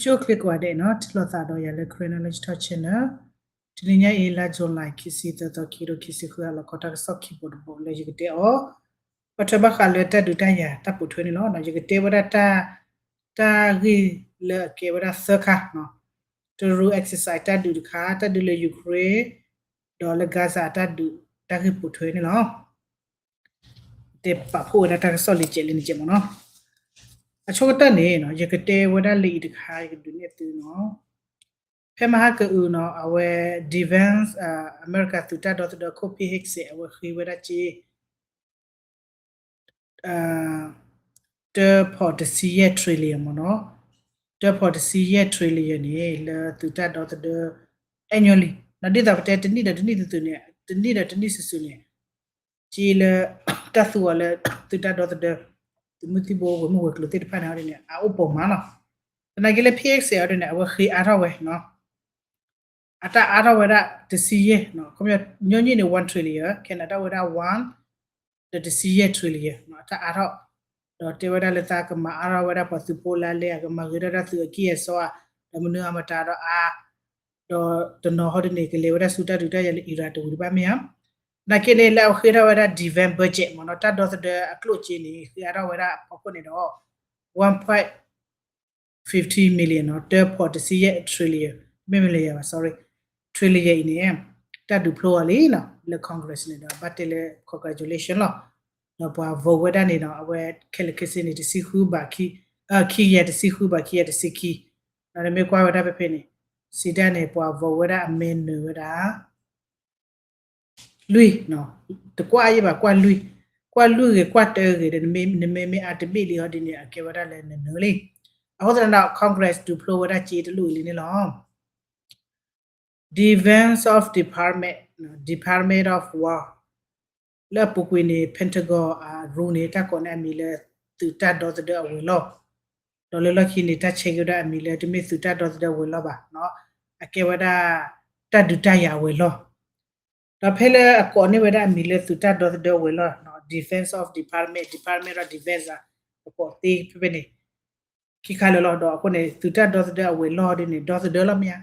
ကၠိချ့ကိးဂၤဒဲးနီၤ, ထံၣ်လိာ်သးဒီးယၤလၢ Karen Knowledge Talk Channel. တနံၤညါအံၤ လါ July ခံဆံသၢသီ ခံကထိခံဆံဃု အလီၤခီတၢ်ကစီၣ်ခံဘိတဘိလၢယကတဲအီၤ, ပထွဲဘၣ်ဃးလၢတၢ်ဒုးတၢ်ယၤတၢ်ပိာ်ထွဲန့ၣ်လီၤ. ယကတဲဝဲဒၣ် တၢ်ဂ့ၢ်လၢအကဲဝဲဒၣ်သၢခါနီၤ, တရူး exercise တၢ်ဒုးတခါ, တၢ်ဒုးလၢ Ukraine ဒီးလၢ Gaza တၢ်ဒုးတၢ်ဂ့ၢ်ပိာ်ထွဲန့ၣ်လီၤ. တဲပာ်ဖှိၣ်ဝဲဒၣ်တၢ်ကစီၣ်လံာ်ကဲးလံာ်န့ၣ်ကဲးမ့ၢ်နီၤ. အဆိကတၢၢ်န့ၣ် ယကတဲဝဲဒၣ်လၢအံၤတခါ ယကဒုးနဲၣ်သုနီၤ. ဖဲမဟါကအုးနီၤ အဝဲ defense အမဲရကၤသုးတၢ်ဒီသဒၢခိၣ် Pete Hegseth အဝဲဃ့ဝဲဒၣ်က့ တၢဖီၣ်တဆံယဲၢ် trillion မ့ၢ်နီၤ, တၢဖီၣ်တဆံယဲၢ် trillion န့ၣ် လၢသုးတၢ်ဒီသဒၢ annually နီၤ, ဒ်သိးပတဲတနံၣ်ဒီးတနံၣ်သုသုန့ၣ် တနံၣ်ဒီးတနံၣ်စုာ်စုာ်န့ၣ် က့လၢ တၢ်သူအီၤလၢ သုးတၢ်ဒီသဒၢ သုးမုၢ်သံၣ်ဘိဝဲၤမုၢ်ဝဲၤကျိၤသ့ၣ်တဖၣ်န့ၣ်န့ၣ် အအိၣ်ပိာ်မးလီၤ. သနာ်က့လၢ Pete Hegseth အီၤဒ်န့ၣ် အဝဲဃ့အါထီၣ်ဝဲနီၤ အတၢ်အါထီၣ်ဝဲဒၣ်တဆံယဲၢ်, ခီပညီညီနုၢ်န့ၣ် one trillion, Canada ဝဲဒၣ် one ဒီးတဆံယဲၢ် trillion အတၢ်အါထီၣ်, ဒီးတဲဝဲဒၣ်လၢသးကမၤအါထီၣ်ဝဲဒၣ်ပှၤသုးဖိလၢလဲၣ်, အကမၤဂ့ၤထီၣ်ဒၣ်သုးအကံၢ်အစီဧါ, ဒီးမနုၤအမတၤဒီးအါ, ဒီးတနီၤဟီဒ်န့ၣ် ကလဲၤဝဲဒၣ်ဆူတၢ်ဒုးတၢ်ယၤလၢ Iran တဝံၤတဘၣ်မ့ၢ်ဧါ. သနာ်က့န့ၣ် လၢအဃ့ထီၣ်ဝဲဒၣ် defense budget မ့ၢ်နီၤ, တၢ်ဒီသဒၢအကျိၣ်စ့န့ၣ် ဃ့အါထီၣ်ဝဲဒၣ်အဖီခိၣ်န့ၣ်ဒီး one point fifty million နီၤ, တၢဖီၣ်တဆံယဲၢ် trillion, မ့ၢ် million ဘၣ် sorry, trillion အံၤန့ၣ် တၢ်ဒုးဖျိအီၤလံနီၤ လၢ Congress န့ၣ်ဒီး ဘၣ်တဲလၢ congratulation လီၤ. ဒီးပှၤ vote ဝဲဒၣ်န့ၣ်နီၤ အဝဲခဲလၢာ်ခဲဆ့န့ၣ် တဆံဃုဘၣ် ခံကယၤတဆံဃုဘၣ် ခံကယၤတဆံခံ, ဒီးနမ့ၢ်ကွၢ်ဝဲဒၣ်ဖဲဖဲန့ၣ် စံးတၢ်န့ၣ် ပှၤ vote ဝဲဒၣ်အမဲနၢၤဝဲဒၣ် လွံၢ်, တကွၢ်ယဲဘၣ် ကွၢ်လွံၢ်, ကွၢ်လွံၢ်ဂ့ၤ ကွၢ်တၢဂ့ၤဒီး နမ့မ့ၢ်အါတဘ့ၣ်လံဟီဒ်န့ၣ် အကဲဝဲဒၣ်လၢနနၢၤလံ. အဃိသတးဒီး Congress ဒုးဖျိဝဲဒၣ်စ့တလိၣ်အံၤလံန့ၣ်လီၤ. Defense of Department, Department of War လၢအပူၤကွံာ်န့ၣ် Pentagon အ rule န့ၣ် တၢ်ကိးန့ၢ်အမံၤလၢ သုးတၢ်ဒီသဒၢအဝဲၤလီၢ်, ဒီးလၢလီၢ်ခံန့ၣ် တၢ်ဆဲးက့ၤဝဲဒၣ်အမံၤလၢ တမ့ၢ်သုးတၢ်ဒီသဒၢအဝဲၤလီၢ်ဘၣ်, အကဲဝဲဒၣ် တၢ်ဒုးတၢ်ယၤအဝဲၤလီၢ်. ဒီးဖဲလၢအကိးန့ၢ်ဝဲဒၣ်အမံၤလၢသုးတၢ်ဒီသဒၢအဝဲၤလီၢ် Defense of Department, Department of Defense အကိးသ့ဖဲဖဲန့ၣ် ခံခါလၢာ်လီၤ. ဒီးအဃိန့ၣ် သုးတၢ်ဒီသဒၢအဝဲၤလီၢ်ဒ်န့ၣ် ဒီသဒၢလီၤမ့ၢ်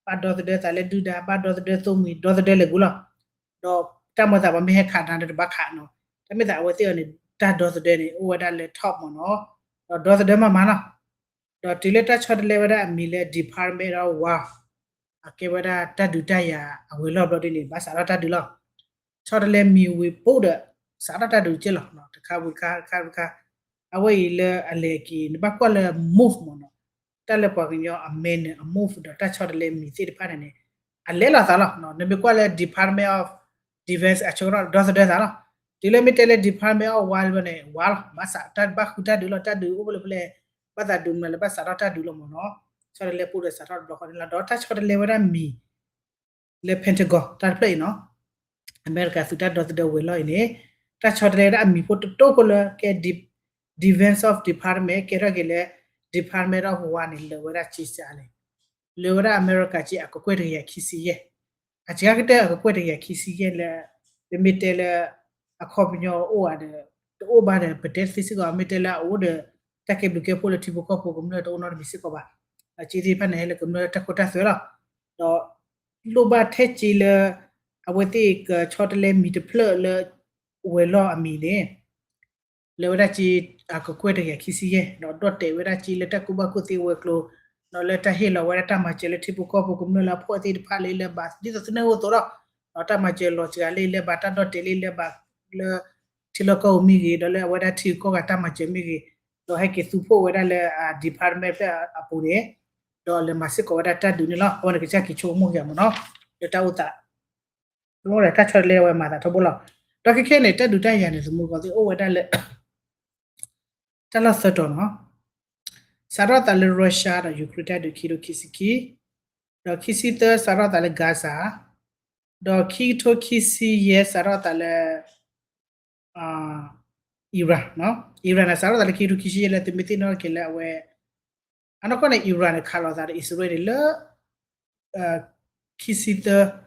ဧါ, ဘၣ်ဒီသဒၢသးလၢဒုၣ်ဒါ, ဘၣ်ဒီသဒၢသိၣ်မှံၤ, ဒီသဒၢလဲၤကူလီၤ. ဒီးတၢ်မၤသးပှၤမ့ၢ်ဟဲခးနၤဒီးတဘၣ်ခးနီၤ, တၢ်မ့ၢ်သးအဝဲသ့ၣ်အီၤန့ၣ် တၢ်ဒီသဒၢန့ၣ် အိၣ်ဝဲဒၣ်လၢ top မ့ၢ်နီၤ, ဒီးဒီသဒၢမးမးလီၤ. ဒီးတုၤလၢတၢ်ဆီတလဲဝဲဒၣ်အမံၤလၢ Department of War အကဲဝဲဒၣ်တၢ်ဒုးတၢ်ယၤအဝဲၤလီၢ်ဘျီဒ်န့ၣ် ဘၣ်စးထီၣ်တၢ်ဒုးလီၤ. ဆီတလဲမံၤဝံၤပိၢ်ဒီး စးထီၣ်တၢ်ဒုးက့လီၤ. တခါဝံၤတခါ တခါတခါ, အဝဲအံၤလၢအလဲၤက့ၤ နဘၣ်ကွၢ်လၢ move မ့ၢ်နီၤ, တၢ်လၢပှၤကညီအမဲနၢၤအ move ဒီးတၢ်ဆီတလဲမံၤသ့ၣ်တဖၣ်န့ၣ်န့ၣ် အလဲၤလီၤသးလီၤ. နမ့ၢ်ကွၢ်လၢ Department of Defense အဆိကတၢၢ်ဒီသဒၢသးလီၤ. တုၤလၢမ့ၢ်တဲလၢ Department of War ဘျီန့ၣ် ဝါလီၤ, ဘၣ်စးတၢ်ဘၣ်ဃုတၢ်ဒုးလီၤ, တၢ်ဒုးအိၣ်ဖဲလဲၣ်ဖဲလဲၣ်, ဘၣ်သးဒုးမနုၤလဲၣ် ဘၣ်စးထီၣ်တၢ်ဒုးလီၤမ့ၢ်နီၤ. ဆီတလဲပိၢ်ဒီးစးထီၣ်တဘျီဃီန့ၣ်လီၤ. ဒီးတၢ်ဆီတလဲဝဲဒၣ်မံၤ လၢ Pentagon တၢ်တဖျၢၣ်အံၤနီၤ, အမဲရကၤသုးတၢ်ဒီသဒၢဝဲၤလီၢ်အံၤန့ၣ် တၢ်ဆီတလဲဝဲဒၣ်အမံၤဖိတတိၢ်ဖိလၢကဲ Defense of Department ကဲထီၣ်က့ၤလၢ Department of War န့ၣ် လၢာ်ဝဲဒၣ်က့စးလဲၣ်, လၢာ်ဝဲဒၣ်အမဲရကၤက့အကကွဲၢ်တကယၤခံဆံယဲၢ်, အစှၤကတၢၢ်အကကွဲၢ်တကယၤခံဆံယဲၢ်လၢ ပမ့ၢ်တဲလၢ အခီပညီအိၣ်ဧါဒီး တအိၣ်ဘၣ်ဒီး ပတဲသ့စ့ၢ်ကီး, မ့ၢ်တဲလၢအအိၣ်ဒီး တၢ်ကဲဘျုးကဲဖှိၣ်လၢထံဖိကီၢ်ဖိကမျၢၢ်တအိၣ်နီတမံၤစ့ၢ်ကီးဘၣ်. အစ့သ့ၣ်တဖၣ်န့ၣ် ဟဲလၢကမျၢၢ်တၢ်ခိတၢ်သွဲလီၤ. ဒီး လိၣ်ဘၣ်ထဲစ့လၢ အဝဲသ့ၣ်ကဆီတလဲမံၤတဖျၢၣ်လၢ ဝဲၤလီၢ်အမံၤန့ၣ် လၢာ်ဝဲဒၣ်က့ အကကွဲၢ်တကယၤခံဆံယဲၢ်, ဒီးဒီၣ်တဲာ်ဝဲဒၣ်က့လၢတၢ်ကူၣ်ဘၣ်ကူၣ်သ့ဝဲၤကျိၤ, ဒီးလၢတၢ်ဟ့ၣ်လီၤဝဲဒၣ်တၢ်မၤစၢၤလၢထံဖိကီၢ်ဖိကမျၢၢ်လၢအဖှီၣ်သ့ၣ်တဖၣ်လၢလၢဘၣ် ဒ်သိးသုန့ၣ်အိၣ်သိးဒီး, ဒီးတၢ်မၤစၢၤလီၤစှၤလၢလၢဘၣ် တၢ်ဒီၣ်တဲာ်လၢလၢဘၣ်လၢ ထံလီၢ်ကီၢ်ပူၤမ့ၢ်ဂ့ၤ, ဒီးလၢအဝဲဒၣ်ထံဂုၤကီၢ်ဂၤတၢ်မၤစၢၤမ့ၢ်ဂ့ၤ, ဒီးဟဲက့ၤသူဖှိၣ်ဝဲဒၣ်လၢအ department ဖျၢၣ်အပူၤန့ၣ်, ဒီးလဲၤမၤစ့ၢ်ကီးဝဲဒၣ်တၢ်ဒုးန့ၣ်လီၤ. အဝဲန့ၣ်ကစၢ်က့ၤဆိကမိၣ်က့ၤမ့ၢ်နီၤ, လၢတၢ်အိၣ်သး တၢ်ဆီတလဲအဝဲမၤသးထီဘိလီၤ. ဒီးခဲခဲန့ၣ် တၢ်ဒုးတၢ်ယၤန့ၣ် သမူကီၢ်သ့ၣ်အိၣ်ဝဲဒၣ်လၢ တၢ်လီၢ်သၢတီၤနီၤ, စးထီၣ်သးလၢ Russia ဒီး Ukraine တၢ်ဒုးခံကထိခံဆံခံ, ဒီးခံဆံသၢ စးထီၣ်သးလၢ Gaza, ဒီးခံကထိခံဆံယဲၢ် စးထီၣ်သးလၢ Iran နီၤ, Iran န့ၣ် စးထီၣ်သးလၢခံကထိခံဆံယဲၢ်လၢသုမ့ၢ်သ့ၣ်နီၣ်ထီၣ်က့ၤလၢအဝဲ အနီၢ်ကီၢ်န့ၣ် Iran န့ၣ် ခးလိာ်သးဒီးအံၣ်စရ့လးန့ၣ်လၢ ခံဆံသၢ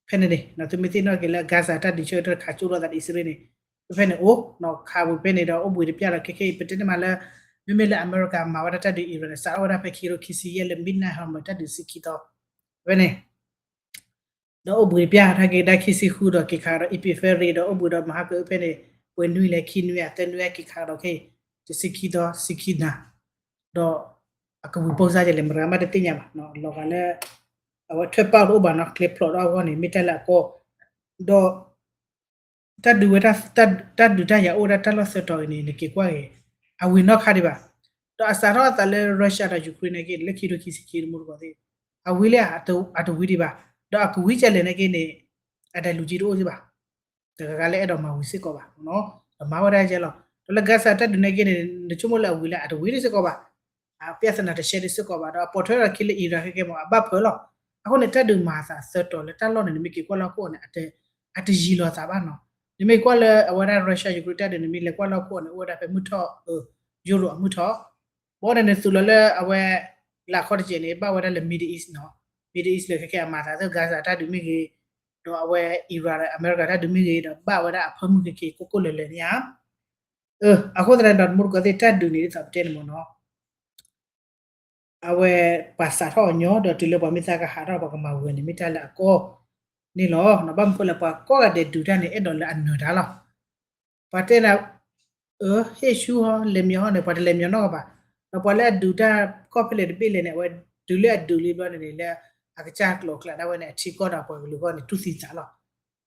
ဖဲန့ၣ်န့ၣ် သုမ့ၢ်သ့ၣ်နီၣ်က့ၤလၢ Gaza တၢ်ဒုးဆၢကတီၢ်ခးကၠိလိာ်သးဒီးအံၣ်စရ့လးန့ၣ် ဖဲဖဲန့ၣ်အိၣ် ခးဝံၤဖဲန့ၣ်ဒီးအိၣ်ဘှံးတပျၢ်ဒီး ခဲခဲအံၤ ပတဲန့ၢ်မးလၢ မ့မ့ၢ်လၢအမဲရကၤမၤဝဲဒၣ်တၢ်ဒုး Iran န့ၣ် စးထီၣ်ဝဲဒၣ်ဖဲခံကထိခံဆံယဲၢ်လၢ Midnight Hormuz တၢ်ဒုးဆံခံသီ ဖဲန့ၣ် ဒီးအိၣ်ဘှံးတပျၢ် တၢ်က့ၤကဒါခံဆံဃုဒီး က့ၤခးဒီး Epic Ferry ဒီးအိၣ်ဘှံးဒီးမဟါကဖဲန့ၣ် ပှဲၤနွံလဲၣ် ခံနွံဧါ သၢနွံဧါ က့ၤခးဒီးခဲအံၤ တဆံခံသီ ဆံခံနၤ ဒီးအကဝံၤပိၢ်စၢ်ကလဲၣ် မတၤမးတသ့ၣ်ညါဘၣ် လီၤဂာ်လၢ အဝဲထွဲပာ်တအိၣ်ဘၣ်နီၤ ကျဲဖျိးထီၣ်အဂီၢ်န့ၣ် မ့ၢ်တၢ်လၢအကီ ဒီး တၢ်ဒုးဝဲ တၢ်ဒုးတၢ်ယၤအိၣ်ဝဲဒၣ်တၢ်လီၢ်သၢတီၤအံၤန့ၣ် နက့ၤကွၢ်ဂ့ၤ အဝံၤနီၢ်ခါဒံးဘၣ်. ဒီးအစးထီၣ်အသးလၢ Russia ဒီး Ukraine နာ်က့ လၢခံကထိခံဆံခံ တမူတကိးသ့ၣ် အဝံၤလၢ အတဝံၤဒံးဘၣ်. ဒီးအကဝံၤကလဲၣ်နာ်က့န့ၣ် အတလူၤကံတအိၣ်ဒံးဘၣ်. တဂၤဂၤလၢအဲၣ်ဒိးမၤဝံၤစ့ၢ်ကီးဘၣ် ဒီးမၤဝဲဒၣ်ကဲလီၤ. ဒီးလၢ Gaza တၢ်ဒုးနာ်က့န့ၣ် နဆိကမိၣ်လၢအဝံၤလၢအတဝံၤဒံးစ့ၢ်ကီးဘၣ် အပြဿနာတရှဲဒံးစ့ၢ်ကီးဘၣ် ဒီးအပိာ်ထွဲထီၣ်ခံလၢ Iran ခဲကဲမ့ၢ် အဘၣ်ဖၢလီၤ. အဃိန့ၣ် တၢ်ဒုးမၤအသးသၢတီၤလၢတၢ်လီၢ်န့ၣ် နမ့ၢ်က့ၤကွၢ်လၢဟီၣ်ခိၣ်န့ၣ် အတယံၤလီၤသးဘၣ်နီၤ. နမ့ၢ်ကွၢ်လၢအဝဲဒၣ် Russia Ukraine တၢ်ဒုး နမ့ၢ်လဲၤကွၢ်လၢဟီၣ်ခိၣ်န့ၣ် အိၣ်ဝဲဒၣ်ဖဲမုၢ်ထီၣ် Europe အမုၢ်ထီၣ် ဘီန့ၣ်နသုးလီၤလၢအဝဲ လၢအခီၣ်တကဲးန့ၣ် ဘၣ်ဝဲဒၣ်လၢ Middle East နီၤ. Middle East လၢခဲကဲအမၤသးသၢ Gaza တၢ်ဒုးမ့ၢ်ဂ့ၤ ဒီးအဝဲ Iran အမဲရကၤတၢ်ဒုးမ့ၢ်ဂ့ၤ ဒီးဘၣ်ဝဲဒၣ်အဖၢမုၢ်က့ၤက့ၤကိၢ်ကိၢ်လၢၤလၢၤန့ၣ်ဧါ. အဃိသတးဒီး တမူတကိးသ့ၣ်တၢ်ဒုးန့ၣ် ဒ်သိးပတဲန့ၣ်မ့ၢ်နီၤ အဝဲပှၤစးထီၣ်အီၤညီ ဒီးတုၤလၢပှၤမ့ၢ်သးကဟးထီၣ် ပှၤကမၤဝဲန့ၣ် မ့ၢ်တၢ်လၢအကီန့ၣ်လီၤ.ဘၣ်မနုၤဃိလဲၣ် ပှၤကိးဂၤဒဲးဒုးတၢ်န့ၣ် အဲၣ်ဒိးလၢအနၢၤတၢ်လီၤ. ပှၤတဲနၤ ဟ့ၣ်ဆူဟီ လဲၤမညီဟီန့ၣ် ပှၤတလဲၤမညီနီတဂၤဘၣ်. ဒီးပှၤလၢအဒုးတၢ်ကီၢ်ဖဲလဲၣ်တဘ့ၣ်လဲၣ်န့ၣ် အဝဲတုၤလၢအဒုးလံဘျီန့ၣ်န့ၣ် လၢအကစၢ်ကျိၤကျဲဒၣ်ဝဲန့ၣ် အထံကီၢ်ဒီးပှၤကလုာ်အဂီၢ်န့ၣ် တူၢ်သံသးလီၤ.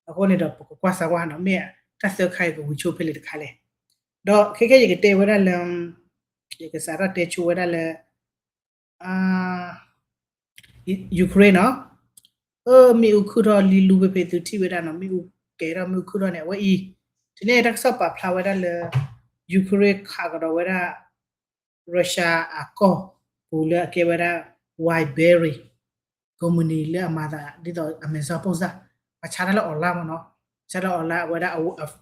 အဃိန့ၣ်ဒီး ပကကွၢ်စၢၤကွၢ်နီၤ မ့ၢ်တၢ်သၢခါအံၤ ကဝံၤဆိဖဲလဲၣ်တခါလဲၣ်. ဒီးခဲကဲယကတဲဝဲဒၣ်လၢ ယကစးထီၣ်တဲဆိဝဲဒၣ်လၢ Ukraine နီၤ, အၢ မ့ၣ်အူခုၣ်ထီၣ်လံလူဖဲဖဲသုထံၣ်ဝဲဒၣ်နီၤ, မ့ၣ်အူကဲထီၣ်မ့ၣ်အူခုၣ်ထီၣ်န့ၣ် အဝဲအံၤ, တနံၤအံၤတၢ်ကစီၣ်ပာ်ဖျါဝဲဒၣ်လၢ Ukraine ခးကဒီးဝဲဒၣ် Russia အကီၢ်ပူၤလၢအကဲဝဲဒၣ် Wildberries ကုမ္ပဏီလၢအမၤသးဒ်သိး Amazon ဖိစၢ်, ပှၤဆါတၢ်လၢ online မ့ၢ်နီၤ, ဆါတၢ်လၢ online အဝဲဒၣ်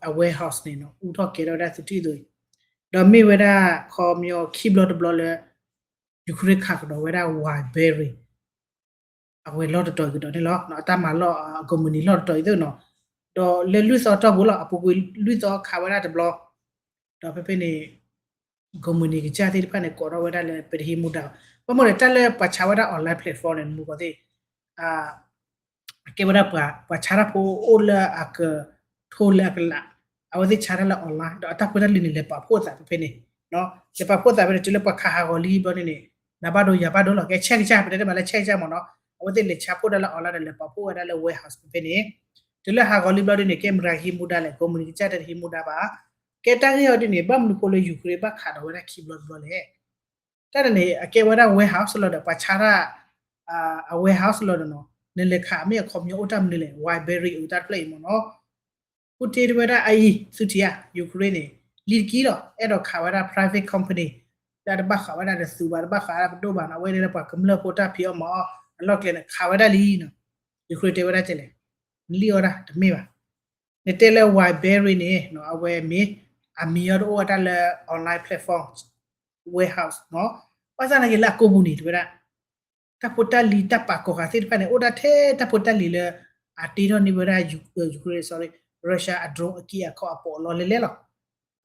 အ warehouse န့ၣ်နီၤ အူထီၣ်ကဲထီၣ်ဝဲဒၣ်သုထံၣ်အသိးအံၤ, ဒီးမ့ၢ်ဝဲဒၣ်ခီပညီခံဘျီတဘျီလၢ Ukraine ခးကဒီးဝဲဒၣ် Wildberries အဝဲၤလီၢ်တတီၤအံၤကဒီးန့ၣ်လီၤ. အတၢ်မၤလီၢ်အကုမ္ပဏီလီၢ်တတီၤအံၤသ့ၣ်နီၤ, ဒီးလၢလွံၢ်သီတီၢ်ပူၤလီၤ, အပူၤကွံာ်လွံၢ်သီခးဝဲဒၣ်တဘျီ, ဒီးဖဲဖဲန့ၣ် ကုမ္ပဏီကစၢ်သ့ၣ်တဖၣ်န့ၣ် ကိးထီၣ်ဝဲဒၣ်လၢပတဟံးမူဒါ, ဘၣ်မနုၤလဲၣ် တၢ်လၢပှၤဆါဝဲဒၣ် online platform န့ၣ် မူကီၢ်သ့ၣ် အကဲဝဲဒၣ်ပှၤ ပှၤဆါတၢ်ဖိအိၣ်လၢအကထိလၢအကလး, အဝဲသ့ၣ်ဆါတၢ်လၢ online ဒီးအတၢ်ဖိတၢ်လံၤန့ၣ် လဲၤပာ်ဖှိၣ်သးဖဲဖဲန့ၣ်, လဲၤပာ်ဖှိၣ်သးဖဲန့ၣ် တုၤလၢပှၤခးဟးဂီၤလံဘျီန့ၣ်န့ၣ် နဘၣ်ဒိယၤဘၣ်ဒိလီၤ, ကဲဆဲးကစၢ် ပတဲတမးလၢဆဲးကစၢ်မ့ၢ်နီၤ, အဝဲသ့ၣ်လဲၤဆါဖှိၣ်ဒၣ်လၢ online ဒီးလဲၤပာ်ဖှိၣ်ဝဲဒၣ်လၢ warehouse ဖဲဖဲန့ၣ်, တုၤလၢဟးဂီၤလံဘျီဒ်န့ၣ် ကဲမတၤဟံးမူဒါလဲၣ်, ကုမ္ပဏီကစၢ်တဟံးမူဒါဘၣ်, ကဲတၢ်ဂ့ၢ်အီၤဒ်န့ၣ် ဘၣ်မနုၤဃိလၢ Ukraine ဘၣ်ခးဒီးဝဲဒၣ်ခံဘျီတဘျီလဲၣ် တၢ်န့ၣ်န့ၣ် အကဲဝဲဒၣ် warehouse လီၤဒီး ပှၤဆါတၢ် အ warehouse လီၤဒီးနီၤ, နလဲၤခးမ့ၢ်အခီပညီအိၣ်တၢ်မနုၤလဲၣ်, Wildberries အတၢ်တဖျၢၣ်အံၤမ့ၢ်နီၤ, ပူၣ်တ့ၢ်ဝဲဒၣ်အအံၤ သုထံၣ်ဧါ, Ukraine န့ၣ် လံတကံလီၤ, အဲၣ်ဒိးခးဝဲဒၣ် private company လၢအတဘၣ်ဃးဝဲဒၣ်ဒီးသုးဘၣ်, တဘၣ်ဃးဝဲဒၣ်ပဒိၣ်ဘၣ်နီၤ, အဝဲန့ၣ်လၢပှၤကမျၢၢ်ဖိတၢ်ဖံးအီၣ်မၤအီၣ် အလီၢ်ကျဲန့ၣ် ခးဝဲဒၣ်လံနီၤ, Ukraine တဲဝဲဒၣ်ကဲလဲၣ်, နလံၣ်အီၣ်ဒၣ်တမ့ၢ်ဘၣ် နတဲလၢ Wildberries န့ၣ် အဝဲမ့ၢ် အမံၤအီၤတအိၣ်ဝဲဒၣ်လၢ online platform, warehouse နီၤ, ဘၣ်ဆၣ်သနာ်က့လၢအကိာ်ပူၤန့ၣ် တဲဝဲဒၣ် တၢ်ဖိတၢ်လံၤတၢ်ပာ်ကီၤဃာ်သ့ၣ်တဖၣ်န့ၣ် အိၣ်ဒၣ်ထဲတၢ်ဖိတၢ်လံၤလၢ အတ့ထီၣ်န့ၢ်ဝဲဒၣ် Ukraine, sorry, Russia အ drone အက့အခီအပိာ်အလီၢ်လဲၣ်လဲၣ်လီၤ.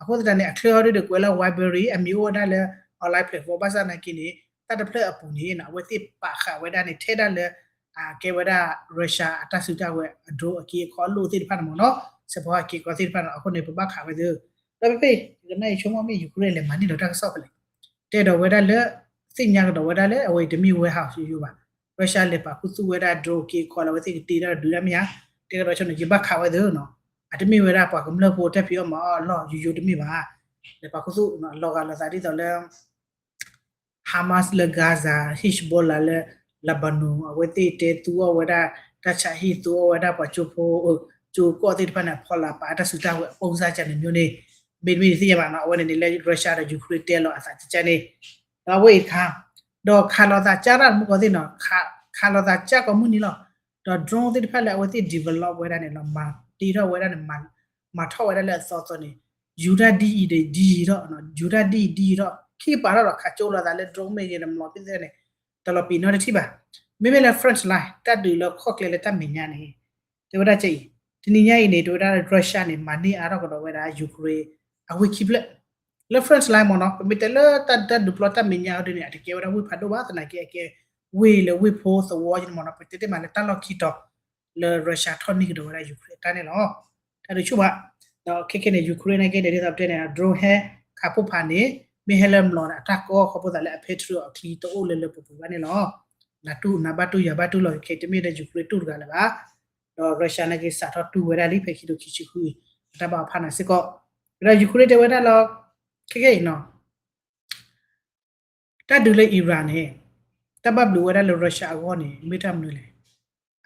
အဃိသတးန့ၣ် အချၢဟီဒ်ဒီးကွဲးလၢ Wildberries အမံၤအိၣ်ဝဲဒၣ်လၢ online platform ဘၣ်ဆၣ်သနာ်က့န့ၣ် တၢ်တဖျၢၣ်အပူၤန့ၣ် အဝဲသ့ၣ်ပာ်ဃာ်ဝဲဒၣ်န့ၣ် ထဲဒၣ်လၢ အကဲဝဲဒၣ် Russia အတၢ်စုတၢ်ဝဲၤ အ drone အက့အခီအလိၣ်သ့ၣ်တဖၣ်န့ၣ်မ့ၢ်နီၤ, စဲးဖီအက့အခီသ့ၣ်တဖၣ်န့ၣ် အဃိန့ၣ် ပဘၣ်ခးဝဲသ့ၣ်, ဒီးဖဲဖဲ ယကနၣ်ယဆိကမိၣ်မ့ၢ် Ukraine လဲၤမၤန့ၢ်ဒီးတၢ်ကစီၣ်ဖဲလဲၣ်, တဲဒီးဝဲဒၣ်လၢ သ့ၣ်ညါကဒီးဝဲဒၣ်လၢ အဝဲအံၤတမ့ၢ် warehouse ယိယိဘၣ်, Russia လဲၤပာ်ခူသူၣ်ဝဲဒၣ် drone အက့အခီလၢအဝဲသ့ၣ်ကတ့ထီၣ်ဒုးတၢ်မ့ၢ်ဧါ, တဲကဒီးဆိန့ၣ် ယဘၣ်ခးဝဲသ့ၣ်နီၤ, အတမ့ၢ်ဝဲဒၣ်ပှၤကမျၢၢ်ဖိတၢ်ဖံးအီၣ်မၤအီၣ်အလီၢ်ယိယိတမ့ၢ်ဘၣ်, လဲၤပာ်ခူသူၣ် လီၤဂာ်လိာ်သးဒ်သိးလၢ Hamas လၢ Gaza, Hezbollah လၢ Lebanon အဝဲသ့ၣ်တဲသူအီၣ်ဝဲဒၣ် တၢ်ဆါဟံၣ်သူအီၣ်ဝဲဒၣ်ပှၤကၠိဖိ ကၠိကီၢ်သ့ၣ်တဖၣ်န့ၣ် အဖီလာ်ပာ်အတၢ်စုတၢ်ဝဲၤ ပုံစံ ကန့ၣ်မျိုးန့ၣ်, မ့တမ့ၢ်တသ့ၣ်ညါဘၣ်နီၤ, အဝဲန့ၣ်န့ၣ်လၢ Russia ဒီး Ukraine တဲလီၤအသးကကန့ၣ်, ဒီးအဝဲအံၤတခါ, ဒီးခးလိာ်သးကၢ်တၢ်မူကီၢ်သ့ၣ်နီၤ, ခးလိာ်သးကၢ်ကိးမုၢ်နံၤလီၤ, ဒီး drone သ့ၣ်တဖၣ်လၢအဝဲသ့ၣ် develop ဝဲဒၣ်န့ၣ်လီၤ, မၤတ့ထီၣ်ဝဲဒၣ်န့ၣ် မၤထီၣ်ဝဲဒၣ်လၢအသီသီန့ၣ်, ယူၤတၢ်ဒ်အံၤဒီးဒ်အံၤထီၣ်, ယူၤတၢ်ဒ်အံၤဒ်အံၤထီၣ်, ခံပာ်ထီၣ်ဒီးခးကၠိလိာ်သးလၢ drone မ့ၢ်ဂ့ၤန့ၣ် မလီၤဖဲသ့ၣ်န့ၣ်, တလီၤပံာ်နီတထံၣ်ဘၣ်. မ့မ့ၢ်လၢ front line တၢ်ဒုးလၢခီၣ်ကျဲလၢတၢ်မဲာ်ညါန့ၣ်, တဲဝဲဒၣ်ကအံၤ, တနံၤညါအံၤန့ၣ် တဲဝဲဒၣ် Russia န့ၣ် မၤန့ၢ်အါထီၣ်ကဒီးဝဲဒၣ် Ukraine အဝ့ၢ်ခံဖျၢၣ်, လၢ front line မ့ၢ်နီၤ, ပမ့ၢ်တဲလၢတၢ်ဒုးပျီတၢ်မဲာ်ညါအီၤဒ်န့ၣ် အတကဲဝဲဒၣ်ဝ့ၢ်ဖးဒိၣ်ဘၣ် သနာ်က့အကဲ ဝ့ၢ်လၢဝ့ၢ်ဖိသဝီန့ၣ်မ့ၢ်နီၤ, ပတဲတ့ၢ်မးလၢတၢ်လီၢ်ခံတီၤ လၢ Russia ထီၣ်န့ၢ်ကဒီးဝဲဒၣ် Ukraine အတၢ်န့ၣ်လီၤ. တၢ်ဒုးဆူၣ်ဘၣ်, ဒီးခဲခဲန့ၣ် Ukraine နာ်က့န့ၣ် ဒ်သိးပတဲန့ၣ် drone ဟဲခးဖှိၣ်ဖးန့ၣ် မ့ၢ်ဟဲလၢမျိာ်န့ၣ် အတၢ်ကီခီဖျိသးလၢအ Patriot အချံတအိၣ်လၢလၢပှဲၤပှဲၤဘၣ်န့ၣ်လီၤ. နတူၢ်နဘၣ်တူၢ်ယၤဘၣ်တူၢ်လီၤ ခဲတမ့ၢ်ဒီး Ukraine တူၢ်တဂၤလၢၤဘၣ်. ဒီး Russia နာ်က့စးထီၣ်တူၢ်ဝဲဒၣ်လံ ဖဲခံကထိခံဆံဃု အတၢ်ဘၣ်အဖးန့ၣ်စ့ၢ်ကီး, ဒီး Ukraine တဲဝဲဒၣ်လီၤ ခဲခဲအံၤနီၤ တၢ်ဒုးလၢ Iran န့ၣ် တၢ်ဘၣ်ဘျုးဝဲဒၣ်လၢ Russia အဂီၢ်န့ၣ် မ့ၢ်တၢ်မနုၤလဲၣ်.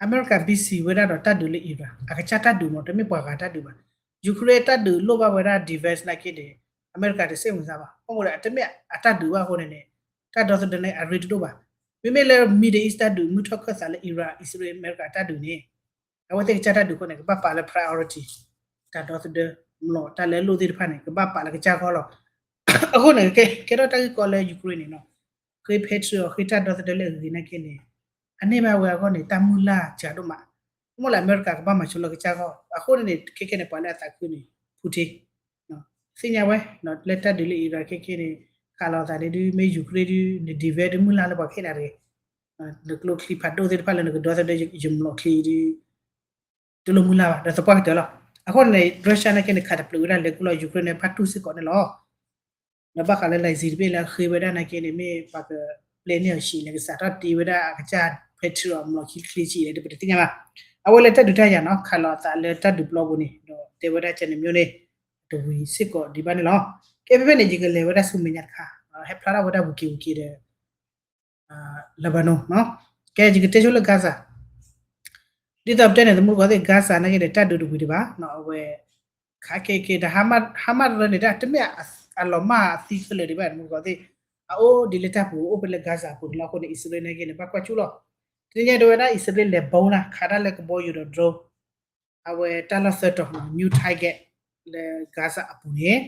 အမဲရကၤ busy ဝဲဒၣ်ဒီးတၢ်ဒုးလၢ Iran အကစၢ်တၢ်ဒုးမ့ၢ် တမ့ၢ်ပှၤဂၤတၢ်ဒုးဘၣ်. Ukraine တၢ်ဒုးလိၣ်ဘၣ်ဝဲဒၣ် defense နာ်က့န့ၣ် အမဲရကၤတစ့ၣ်မုာ်စၢ်ဘၣ်. ဘၣ်မနုၤလဲၣ် အတမ့ၢ်အတၢ်ဒုးဘၣ်အဃိန့ၣ်န့ၣ် တၢ်ဒီသဒၢန့ၣ် အရ့တဒိၣ်ဘၣ်. မ့မ့ၢ်လၢ Middle East တၢ်ဒုး မုၢ်ထီၣ်ခၢၣ်သးလၢ Iran အံၣ်စရ့လး အမဲရကၤတၢ်ဒုးန့ၣ် အဝဲသ့ၣ်ကစၢ်တၢ်ဒုးအဃိန့ၣ် ကဘၣ်ပာ်လၢ priority တၢ်ဒီသဒၢ မျိာ်တၢ်လၢအလိၣ်သ့ၣ်တဖၣ်န့ၣ် ကဘၣ်ပာ်လၢကစၢ်ဂီၢ်လီၤ. အဃိန့ၣ် ကဲထီၣ်တၢ်ဂ့ၢ်ကီလၢ Ukraine န့ၣ်နီၤ ဃ့ Patriot ဃ့တၢ်ဒီသဒၢလၢအဂ့ၤနာ်က့န့ၣ် အန့ၢ်ဘၣ်ဝဲအဂီၢ်န့ၣ် တၢ်မုၢ်လၢ်စှၤဒိၣ်မး. မ့ၢ်လၢအမဲရကၤကဘၣ်မၤဆိလၢကစၢ်ဂီၢ် အဃိန့ၣ်န့ၣ် ခဲခဲန့ၣ် ပှၤလၢအသးခုန့ၣ် Putin သ့ၣ်ညါဝဲ လၢတၢ်ဒုးလၢ Iran ခဲခဲန့ၣ် ခးလိာ်သးန့ၣ်ဒုး မ့ၢ် Ukraine ဒုး န defense ဒုး မုၢ်လၢ်လၢပှၤခဲလၢာ်တဂ့ၤ. နကျိချံဖးဒိၣ်သ့ၣ်တဖၣ်လၢနကဒီသဒၢယမျိာ်ချံဒုး တလိၣ်မုၢ်လၢ်ဘၣ် ဒီးသပှၢ်ကတၢၢ်လီၤ. အဃိန့ၣ် Russia နာ်က့န့ၣ် ခးတပျုာ်ဝဲဒၣ်လဲၤကူၣ်လီၤ Ukraine န့ၣ် ဘၣ်တူၢ်စ့ၢ်ကီးန့ၣ်လီၤ. ဒီးဘၣ်ဃးလၢ license တဘ့ၣ်လၢအဃ့ဝဲဒၣ်နာ်က့န့ၣ် မ့ၢ်ပှၤကပျဲန့ၢ်အီၤဆံးလဲၣ် ကစးထီၣ်တ့ဝဲဒၣ်အကစၢ် Patriot မျိာ်ချံချ့ဆံးလဲၣ် ပတသ့ၣ်ညါဘၣ်. အဝဲလၢတၢ်ဒုးတၢ်ယၤနီၤ ခးလိာ်အသးလၢတၢ်ဒုးပျီပူၤန့ၣ် ဒီးတဲဝဲဒၣ်ကဲန့ၣ်မ့ၢ်န့ၣ် တဝံၤစ့ၢ်ကီးဒံးဘၣ်န့ၣ်လီၤ. ကဲဖဲဖဲန့ၣ် ယကလဲၤဝဲဒၣ်ဆူမဲာ်ညါတခါ ဟဲဖျါထီၣ်ဝဲဒၣ်ဝံၤက့ၤဝံၤက့ၤဒီး Lebanon နီၤ. ကဲ ယကတဲဆိလၢ Gaza ဒ်သိးပတဲန့ၣ် သမူတကိးသ့ၣ် Gaza နာ်က့ဒီး တၢ်ဒုးတဝံၤဒံးဘၣ် အဝဲ ခးက့ၤက့ၤဒီး Hamas တရၢန့ၣ် တမ့ၢ်အလီၤမၢ်အသံခဲလၢာ်ဒံးဘၣ် သမူတကိးသ့ၣ် အအိၣ်ဒ်လၢတၢ်ပူၤ အိၣ်ဖဲလၢ Gaza ပူၤန့ၣ်လီၤ. အဃိန့ၣ် အံၣ်စရ့လးနာ်က့န့ၣ် ဘၣ်ကွၢ်ဆူၣ်လီၤ. တနံၤညါတဲဝဲဒၣ် အံၣ်စရ့လးလဲၤ bomb နၤ ခးတၢ်လၢကဘီယူၤဒီး drone အဝဲတၢ်လီၢ်သၢတီၤ new target လၢ Gaza အပူၤန့ၣ်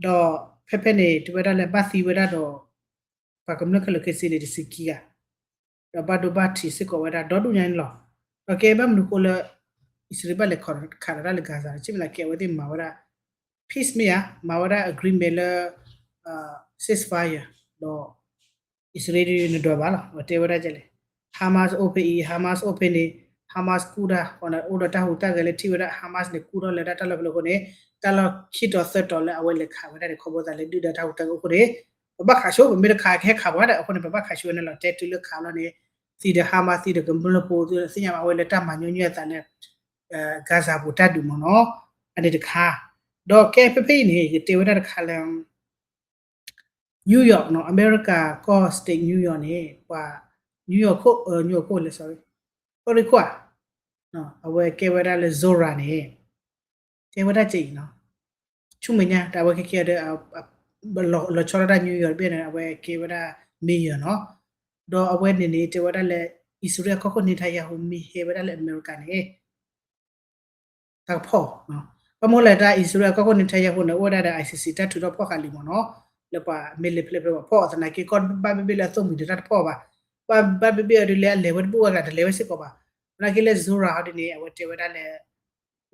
ဒီးဖဲဖဲန့ၣ် တဲဝဲဒၣ်လၢဘၣ်သံဝဲဒၣ်ဒီး ပှၤကမျၢၢ်ခဲလၢာ်ခဲဆ့န့ၣ် တဆံခံဂၤ ဒီးဘၣ်ဒိဘၣ်ထံးစ့ၢ်ကီးဝဲဒၣ်ဒီဒူၣ်ညါန့ၣ်လီၤ. ဒီးကဲဘၣ်မနုၤဃိလၢ အံၣ်စရ့လးဘၣ်လဲၤခးဒီးတၢ်လၢ Gaza ဒီး ဆ့ၣ်မးသးကဲအဝဲသ့ၣ်မၤဝဲဒၣ် peace မ့ၢ်ဧါ မၤဝဲဒၣ် agreement လၢ ceasefire ဒီး အံၣ်စရ့လးဒုးနဒွးဘၣ်လီၤ အဝဲတဲဝဲဒၣ်ဒ်လဲၣ်. Hamas အိၣ်ဖဲအံၤ Hamas အိၣ်ဖဲန့ၣ် Hamas ကူၣ်တၢ် အိၣ်ဒီးတၢ်ဟူးတၢ်ဂဲၤလၢထံၣ်ဝဲဒၣ် Hamas န့ၣ် ကူၣ်ထီၣ်လၢဒၣ်တၢ်လီၢ်ဖဲလဲၣ်အဃိန့ၣ် တၢ်လီၢ်ခံတီၤသၢတီၤလၢအဝဲလဲၤခးဝဲဒၣ်န့ၣ် ခီဖျိသးလၢဒုၣ်ဒါတၢ်ဟူးတၢ်ဂဲၤအဃိန့ၣ် ပဘၣ်ခးဆိ ပမ့ၢ်တခးကဟဲခးပှၤဒီး အဃိန့ၣ် ပဘၣ်ခးဆိဝဲန့ၣ်လီၤ. တဲတုၤလၢခးလီၤန့ၣ် သံဒီး Hamas သံဒီးကမျၢၢ်ဖိသ့ၣ်ညါဘၣ် အဝဲလၢတၢ်မၤညီနုၢ်အသးလၢ Gaza ပူၤတၢ်ဒုးမ့ၢ်နီၤ အန့ၣ်တခါ ဒီးကဲဖဲဖဲအံၤန့ၣ် ယတဲဝဲဒၣ်တခါလၢ New York နီၤ အမဲရကၤကီၢ် state New York န့ၣ် ပှၤ New York ခိၣ် New York ခိၣ်လဲၣ် sorry ကီၢ်ရ့ၣ်ခိၣ်ဧါ အဝဲကဲဝဲဒၣ်လၢ Zora န့ၣ် တဲဝဲဒၣ်ကဲအံၤနီၤ ဆူမဲာ်ညါ တၢ်အဝဲခဲကဲဒီး လီၤဆီဒၣ်တၢ် New York တဘ့ၣ်န့ၣ် အဝဲကဲဝဲဒၣ် mayor နီၤ ဒီးအဝဲန့ၣ်န့ၣ် တဲဝဲဒၣ်လၢ အံၣ်စရ့လးကီၢ်ခိၣ် Netanyahu မ့ၢ်ဟဲဝဲဒၣ်လၢအမဲရကၤန့ၣ် တၢ်ကဖီၣ် ဘၣ်မနုၤလဲၣ် တၢ်အံၣ်စရ့လးကီၢ်ခိၣ် Netanyahu န့ၣ် အိၣ်ဝဲဒၣ်ဒီး ICC တၢ်ထုးထီၣ်ဖီၣ်ဃာ်လံမ့ၢ်နီၤ လၢပှၤမ့ၢ်လဲၤဖျဲးဖျဲးပှၤဖီၣ် သနာ်က့ကီၢ်ဘၣ်ဘ့ၣ်ဘ့ၣ်လၢအသိၣ်မှံၤဒီးတၢ်တဖီၣ်ဘၣ် ဘၣ်ဘၣ်ဘ့ၣ်ဘ့ၣ်အီၤဒ်လဲၣ် အလဲၤဝဲတဘူၣ်ဝဲဂၤတလဲၤဝဲစ့ၢ်ကီးဘၣ် သနာ်က့လၢ Zora ဟီဒ်န့ၣ် အဝဲတဲဝဲဒၣ်လၢ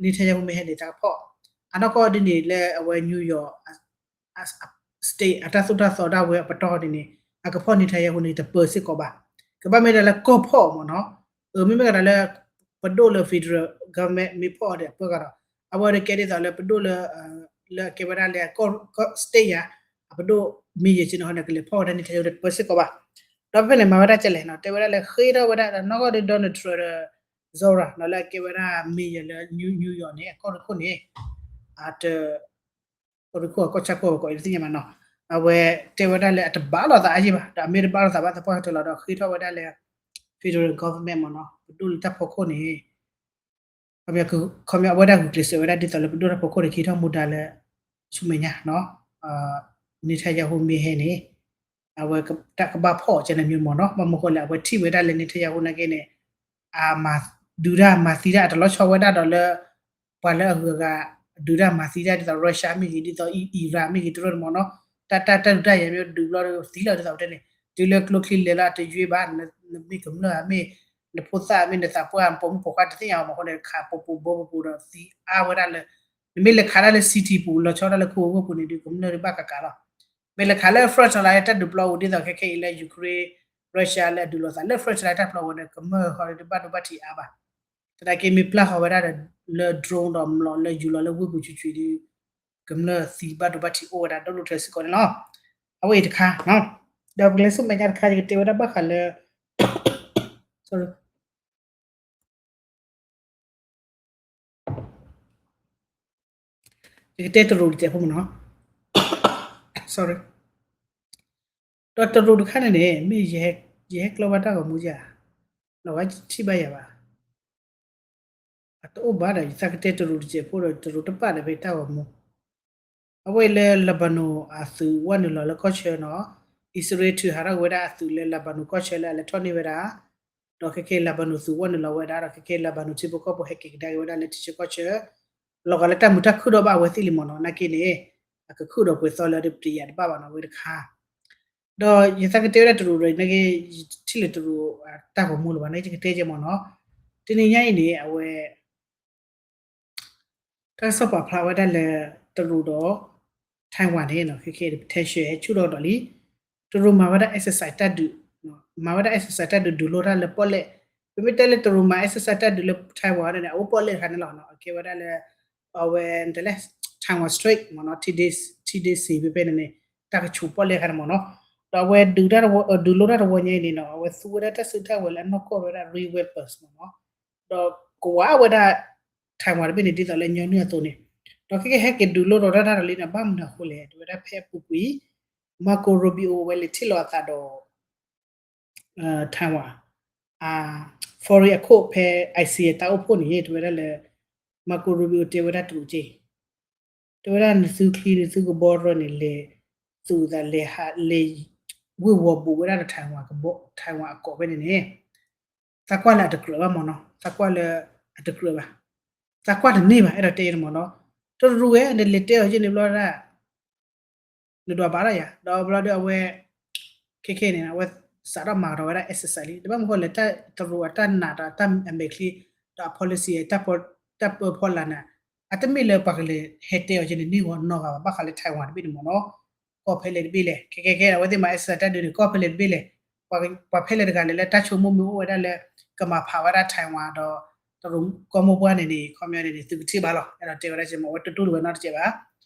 Netanyahu မ့ၢ်ဟဲန့ၣ် တၢ်ကဖီၣ် အနီၢ်ကီၢ်ဒ်န့ၣ်လၢအဝဲ New York state အတၢ်သိၣ်တၢ်သီဒၣ်ဝဲအပတီၢ်ဒ်န့ၣ် အကဖီၣ် Netanyahu န့ၣ် တပၢၤစ့ၢ်ကီးဘၣ် ကဘၣ်မ့ၢ်ဒၣ်လၢကီၢ်ဖီၣ်မ့ၢ်နီၤ မ့မ့ၢ်ကဒီးလၢ ပဒိၣ်လၢ federal government မ့ၢ်ဖီၣ်အီၤဒီးအပၢၤကဒီး အဝဲဒၣ်ကဲဒ်သိးလၢပဒိၣ်လၢ လၢအကဲဝဲဒၣ်လၢကီၢ် state ယါ အပဒိၣ် mayor က့န့ၣ်ဟီန့ၣ် ကလဲၤဖီၣ်ဝဲဒၣ် Netanyahu တပၢၤစ့ၢ်ကီးဘၣ် ဒီးဖဲန့ၣ် မၤဝဲဒၣ်ကဲလဲၣ်နီၤ တဲဝဲဒၣ်လၢဃ့ထီၣ်ဝဲဒၣ်ဒီးနီၢ်ကီၢ်ဒီး Donald Trump ဒီး Zora နီၤ လၢအကဲဝဲဒၣ် mayor လၢ New York န့ၣ် အကီၢ်ရ့ၣ်ခိၣ်န့ၣ် အတ ကီၢ်ရ့ၣ်ခိၣ်အကီၢ်ဆၣ်ခိၣ်အကီၢ်အံၤတသ့ၣ်ညါဘၣ်နီၤ အဝဲတဲဝဲဒၣ်လၢအတဘၣ်လိာ်သးအယံာ်ဘၣ် ဒီးအမ့ၢ်တဘၣ်လိာ်သးဘၣ်သပှၢ်ကတၢၢ်လီၤ ဒီးဃ့ထီၣ်ဝဲဒၣ်လၢ federal government မ့ၢ်နီၤ ပဒိၣ်လၢတၢ်ဖီခိၣ်န့ၣ် ခီပညီအဝဲဒၣ်ဂုာ်ကျဲးစၢးဝဲဒၣ်ဒ်သိးလၢပဒိၣ်တၢ်ဖီခိၣ်န့ၣ် ကဟံးထီၣ်မူဒါလၢ ဆူမဲာ်ညါနီၤ Netanyahu မ့ၢ်ဟဲန့ၣ် အဝဲတၢ်ကဘၣ်ဖီၣ်ကဲန့ၣ်မ့ၢ်မ့ၢ်နီၤ ဘၣ်မနုၤဃိလဲၣ် အဝဲထံၣ်ဝဲဒၣ်လၢ Netanyahu နာ်က့န့ၣ် အမၤဒုးတၢ်မၤသံတၢ် အတလီၤဆီဝဲဒၣ်ဒီးလၢ ပှၤလၢအဂုၤအဂၤ ဒုးတၢ်မၤသံတၢ်ဒ်သိး Russia မ့ၢ်ဂ့ၤ ဒ်သိး Iran မ့ၢ်ဂ့ၤ တရၢၣ်န့ၣ်မ့ၢ်နီၤ တၢ်တၢ်တၢ်ဒုးတၢ်ယၤမ့ၢ်ဒုးဘျီသံလီၤဒ်သိးပတဲန့ၣ် တုၤလၢကျိချံလဲၤလီၤအတယွ့ဘၣ် နမ့ၢ်ကမျၢၢ်ဧါမ့ၢ် နဖိသၣ်မ့ၢ်နသးပှၢ် ပိာ်မုၣ်ပိာ်ခွါတသ့ၣ်ညါအီၤမ့ၢ်အဃိန့ၣ် ခးပူၤပူၤဘိပူၤပူၤဒီးသံအါဝဲဒၣ်လၢ နမ့ၢ်လဲၤခးတၢ်လၢ city ပူၤ လီၤဆီဒၣ်တၢ်လၢခိၣ်ဝဲပူၤန့ၣ်ဒီး ကမျၢၢ်ဒုးဘၣ်ကးကးလီၤ. မ့ၢ်လဲၤခးလၢ front line တၢ်ဒုးပျီပူၤ ဒ်သိးခဲခဲအံၤလၢ Ukraine Russia လၢအဒုးလိာ်သးလၢ front line တၢ်ပျီပူၤန့ၣ် ကမျၢၢ်ဃီဒီးဘၣ်ဒိဘၣ်ထံးအါဘၣ်. သနာ်က့မ့ၢ်ပျၢ်ဃီၤဝဲဒၣ်ဒီး လၢ drone ဒီးမျိာ်လၢယူၤလီၤလၢဝ့ၢ်ပူၤဆူၣ်ဆူၣ်ဒီး ကမျၢၢ်သံဘၣ်ဒိဘၣ်ထံးအိၣ်ဝဲဒၣ်ဒိၣ်ဒိၣ်ထၢစ့ၢ်ကီးန့ၣ်လီၤ. အဝဲအံၤတခါ ဒီးပကလဲၤဆူမဲာ်ညါတခါ ယကတဲဝဲဒၣ်ဘၣ်ဃးလၢ ယကတဲတရူးတစဲးဖိမ့ၢ်နီၤ, sorry, ဒီးတရူးတခါန့ၣ်န့ၣ် မ့ၢ်ယဟဲကျၢၢ်ဘၣ်တၢ်ဂီၤမူဧါ, လီၤဂာ်ထံၣ်ဘၣ်ယၤဘၣ်, အတအိၣ်ဘၣ်ဒီး ယသးကတဲတရူးတစဲးဖိဒီး တရူးတပာ်ဒီးဖဲတၢ်ဂီၤမူ အဝဲလၢ Lebanon အသုးဝဲနုာ်လီၤလၢကီၢ်ဆၢနီၤ, အံၣ်စရ့လးထုးဟးထီၣ်က့ၤဝဲဒၣ်အသုးလၢ Lebanon ကီၢ်ဆၢလၢအလဲၤထီၣ်န့ၢ်ဝဲဒၣ်, ဒီးခဲက့ Lebanon သုးဝဲနုာ်လီၤဝဲဒၣ် ဒီးခဲက့ Lebanon ထံဖိကီၢ်ဖိဟဲက့ၤကဒါက့ၤဝဲဒၣ်လၢထံဆၢကီၢ်ဆၢ, လီၤဂာ်လၢတၢ်မုာ်တၢ်ခုၣ်ဒီးဘၣ်အဝဲသ့ၣ်လံမ့ၢ်နီၤ, နာ်က့န့ၣ် အကခုၣ်ဒီးပှဲၤသီလၢအပတယၤတဘၣ်ဘၣ်နီၤ ဝဲတခါ ဒီးယသးကတဲဝဲဒၣ်တရူးဒီး နာ်က့ ယထံၣ်လၢတရူးတၢ်ဂီၤမူလၢၤဘၣ် နာ်က့ယကတဲကဲမ့ၢ်နီၤ, တနံၤညါအံၤန့ၣ် အဝဲ တၢ်ကစီၣ်ပာ်ဖျါဝဲဒၣ်လၢ တရူးဒီး Taiwan န့ၣ် ခဲက့ potential ဟဲဆူၣ်ထီၣ်ကဒီးလံ, တရူးမၤဝဲဒၣ် exercise တၢ်ဒုး, မၤဝဲဒၣ် exercise တၢ်ဒုး ဒုးလိတၢ်လၢပီၣ်လဲၣ်, ပမ့ၢ်တဲလၢတရူးမၤ exercise တၢ်ဒုးလၢ Taiwan န့ၣ် အအိၣ်ပီၣ်လဲၣ်တခါန့ၣ်လီၤ, အကဲဝဲဒၣ်လၢ အဝဲ Taiwan Strait မ့ၢ်နီၤ, T D C ဖဲဖဲန့ၣ်န့ၣ် တၢ်ကဆူးပီၣ်လဲၣ်တခါန့ၣ်မ့ၢ်နီၤ, ဒီးအဝဲဒုးတၢ်တဝီ ဒုးလိတၢ်တဝီညါအံၤန့ၣ်နီၤ အဝဲသူဝဲဒၣ်တၢ်စုတၢ်ဝဲၤလၢအနီၢ်ကီၢ်ဝဲဒၣ် real weapons မ့ၢ်နီၤ, ဒီးကဝးဝဲဒၣ် Taiwan တဘ့ၣ်န့ၣ် ဒ်သိးလၢညီနုၢ်အသိးန့ၣ်, ဒီးခဲက့ဟဲက့ၤဒုးလိထီၣ်တၢ်တၢ်တလံန့ၣ် ဘၣ်မနုၤအဃိလဲၣ် တဲဝဲဒၣ်ဖဲအပူၤကွံာ် Marco Rubio ဝဲလဲၤထံၣ်လိာ်အသးဒီး Taiwan အ foreign အခိၣ်ဖဲ ASEAN တၢ်အိၣ်ဖှိၣ်န့ၣ် တဲဝဲဒၣ်လၢ Marco Rubio တဲဝဲဒၣ်တရူးက့ တဲဝဲဒၣ်နသုချံနသုကဘီရၢန့ၣ် လဲၤသူၣ်သးလဲၤဟးလဲၤ ဝ့ၢ်ဝီၤဘူးဝဲဒၣ်ဒီး Taiwan ကဘီ Taiwan အကိးဖဲန့ၣ်န့ၣ် သးကွၢ်လၢအတကြၢးဘၣ်မ့ၢ်နီၤ, သးကွၢ်လၢအတကြၢးဘၣ်, သးကွၢ်တန့ၢ်ဘၣ် အဲၣ်ဒိးတဲအံၤန့ၣ်မ့ၢ်နီၤ, တရူးဝဲ နလဲၤတဲအီၤယဲန့ၣ်ဘျီဒၣ် နဒွးဘၣ်လီၤယၤ ဒီးဘျီဒီးအဝဲ ခဲခဲန့ၣ် အဝဲစးထီၣ်မၤကဒီးဝဲဒၣ် exercise လံ တဘၣ်မနုၤဃိလဲၣ် တရူးအတၢ်နာ်ဒီးတၢ်အမဲာ်ချံ ဒီးအ policy တၢ်ပၢဖီလာ်န့ၣ် အတမ့ၢ်လၢပှၤကလဲၤဟဲတဲအီၤယဲန့ၣ် န့ၢ်ဂီၤနီၢ်ဂၤဘၣ် ဘၣ်ဃးလၢ Taiwan တဘ့ၣ်န့ၣ်မ့ၢ်နီၤ, ကီၢ်ဖဲလဲၣ်တဘ့ၣ်လဲၣ် ခဲခဲခဲ အဝဲသ့ၣ်မၤ exercise တၢ်ဒုးန့ၣ် ကီၢ်ဖဲလဲၣ်တဘ့ၣ်လဲၣ်, ပှၤဖဲလဲၣ်တဂၤလဲၣ်လၢတၢ်ဆိကမိၣ်မ့ၢ်အိၣ်ဝဲဒၣ်လၢ ကမၤဖးဝဲဒၣ် Taiwan ဒီး တရူးကီၢ်မိၢ်ပှၢ်န့ၣ်န့ၣ် ခီပညီန့ၣ်န့ၣ် သုကထံၣ်ဘၣ်လီၤ အဲၣ်ဒိးတဲဝဲဒၣ်ကဲမ့ၢ် အဝဲတတူၢ်လိာ်ဝဲနီတစဲးဘၣ်,